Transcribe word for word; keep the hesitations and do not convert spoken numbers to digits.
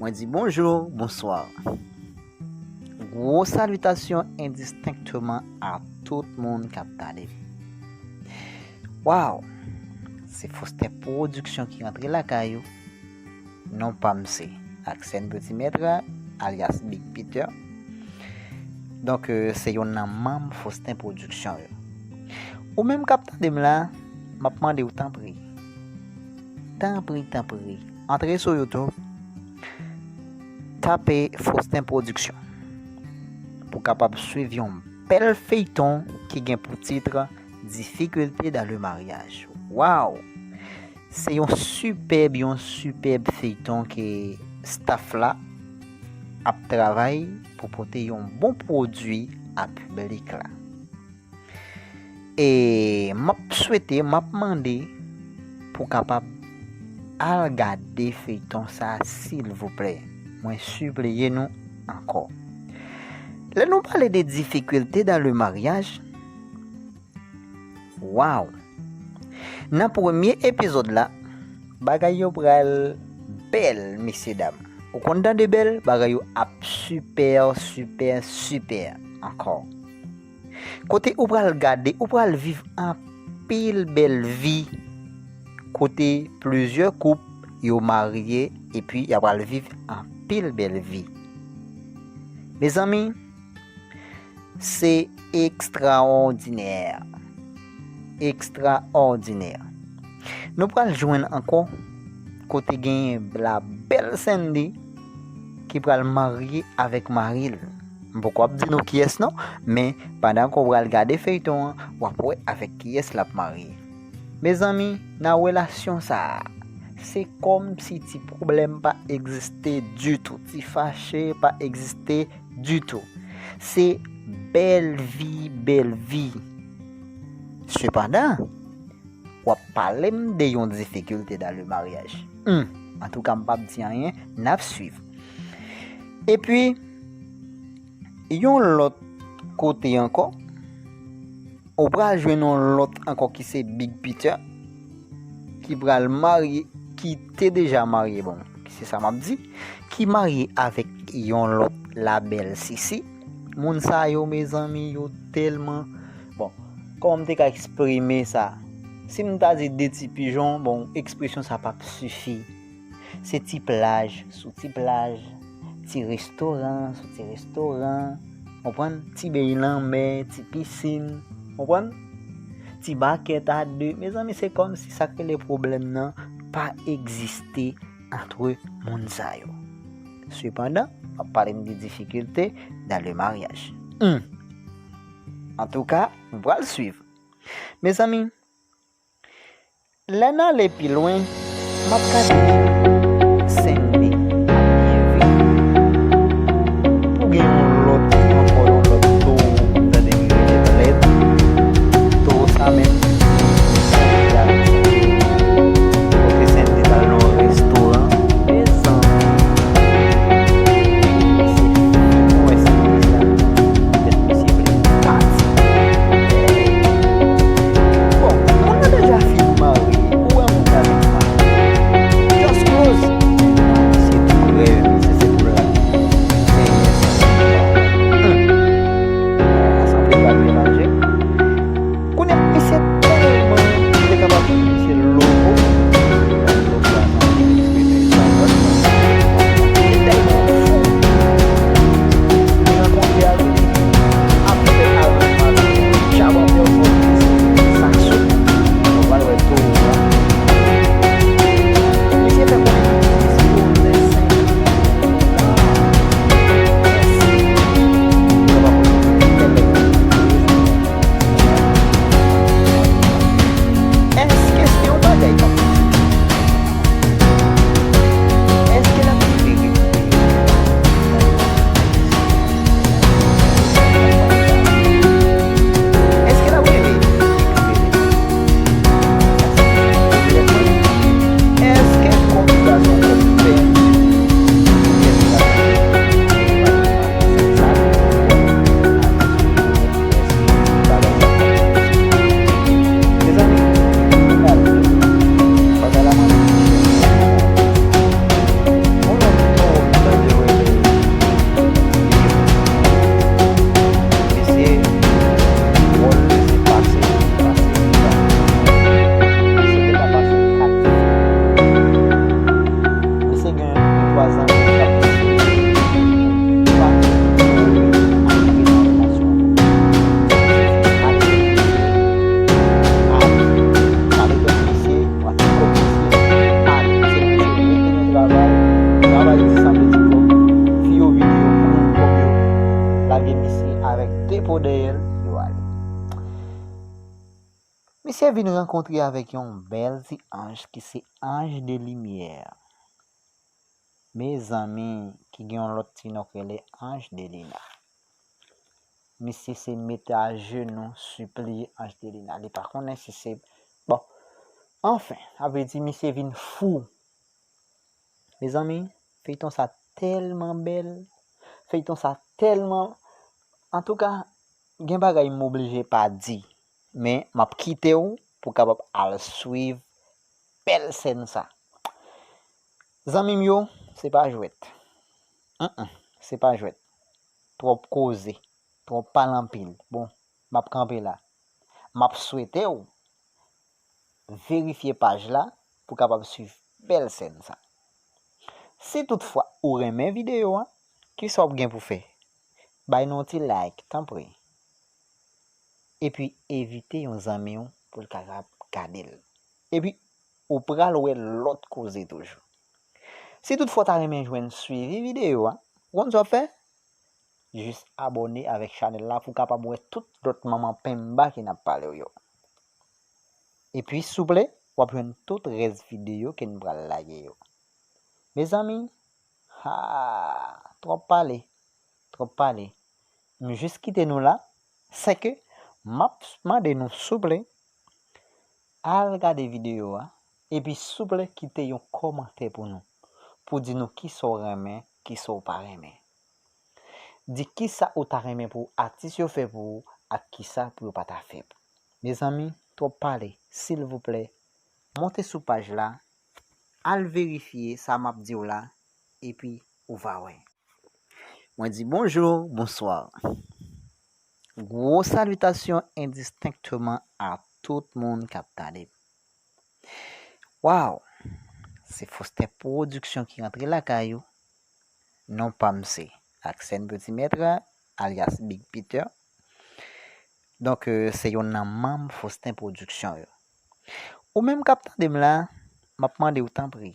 Mwen di bonjou, bonswa. Gwo salitasyon endistenkteman a tout moun k ap gade m. Waw! Se Faustin Production ki rantre lakay ou. Non pa m se Axène Petit Maître, alyas Big Peter. Donk, euh, se youn nan manm Faustin Production yo. Ou menm k ap tande m la, m ap mande w tanpri. Tanpri, tanpri. Antre sou YouTube, tape Faustin Production pou w kapab swiv yon bèl feyton ki gen pou tit Difficulté dans le mariage. Waw! Se yon sipèb, yon sipèb feyton ke staff la ap travay pou pote yon bon pwodui a piblik la. E m ap swete, m ap mande pou kapab al gade feyton sa, silvouplè. Mwen sipliye nou ankò. Lè nou pale de Difficulté dans le mariage, waw! Nan premye epizòd la, bagay yo pral bèl, mesye dam. Ou konn tande bèl, bagay yo ap sipè, sipè, sipè ankò. Kote ou pral gade, ou pral viv anpil bèl vi. Kote plizyè koup yo marye epi y ap pral viv anpil bèl vi. Mezanmi, se ekstraòdinè. Ekstraòdinè. Nou pral jwenn ankò kote gen la bèl Sandy ki pral marye avèk mari l. M poko ap di nou kiyès non, men pandan ke w pral gade feyton an, w ap wè avèk kiyès l ap marye. Mezanmi, nan relasyon sa a, se kòmsi ti pwoblèm pa egziste ditou, ti fache pa egziste ditou. Se bèl vi, bèl vi. Sepandan, w ap pale m de yon difikilte dans le mariage. Hmm, antouka, m p ap di anyen, n ap swiv. Epi, yon lòt kote ankò, ou pral jwenn yon lòt ankò ki se Big Peter, ki pral marye, ki te deja marye, bon, se sa m ap di, ki marye avèk yon lòt la bèl Sisi. Moun sa yo, mezanmi, yo tèlman, bon, kòman m te ka eksprime sa? Si m ta di de ti pijon, bon, ekspresyon sa p ap sifi. Se ti plaj sou ti plaj, ti restoran sou ti restoran, konprann? Ti beny lanmè, ti pisin, konprann? Ti makèt a de. Mezanmi, se kòmsi sa k rele pwoblèm nan pa egziste ant moun sa yo. Sepandan, w ap pale m de difikilte dans le mariage. Hmm. Antouka, nou pral swiv. Mezanmi, lè n ale pi lwen, m ap gade Sandy ap byen viv. Pou gen yon lòt, ankò yon lòt towo, tande m rele Plèd. Towo sa menm, kote Sandy t al nan yon restoran, mezanmi. Bon, moun nan deja fin marye, ou wè moun nan vin marye. Just close Misye vin rankontre avèk yon bèl ti anj ki se anj de limyè. Mezanmi, ki gen yon lòt ti non k rele anj de lina. Misye se mete ajenou, sipliye anj de lina. Li pa konnen si se, bon, anfen, sa vle di misye vin fou. Mezanmi, feyton sa tèlman bèl. Feyton sa tèlman, antouka, gen bagay m oblije pa di. Men, m ap kite w pou w kapab al swiv bèl sèn sa. Zanmi m yo, se pa jwèt. Mm, mm, se pa jwèt. Twòp koze, twòp pale anpil. Bon, m ap kanpe la. M ap swete w verifye paj la pou w kapab swiv bèl sèn sa. Si toutfwa ou renmen videyo a, kisa w ap gen pou fè? Bay nou yon ti like, tanpri. Epi envite yon zanmi w pou l kapab gade l. Epi ou pral wè lòt koze toujou. Si toutfwa w ta renmen jwenn swivi videyo a, ou konn sa w ap fè? Jis abòne avèk chanèl la pou w kapab wè tout lòt manman penmba ke n ap pale w yo. Epi, souple, w ap jwenn tout rès videyo ke n pral lage yo. Mezanmi, ha, twòp pale, twòp pale. M jis kite nou la, sèke m ap mande nou, souple, al gade videyo a, epi souple kite yon kòmantè pou nou, pou di nou kisa w renmen, kisa w pa renmen. Di kisa ou ta renmen pou atis yo fè pou ou ak kisa pou yo pa ta fè pou. Mezanmi, twòp pale, silvouplè, monte sou paj la, al verifye sa m ap di w la, epi ou va wè. Mwen di bonjou, bonswa. Gwo salitasyon endistenkteman a tout moun k ap tande m. Waw! Se Faustin Production ki rantre lakay ou. Non pa m se Aksèn Petit Maître, alyas Big Peter. Donk, euh, se youn nan manm Faustin Production yo. Ou menm k ap tande m la, m ap mande w tanpri,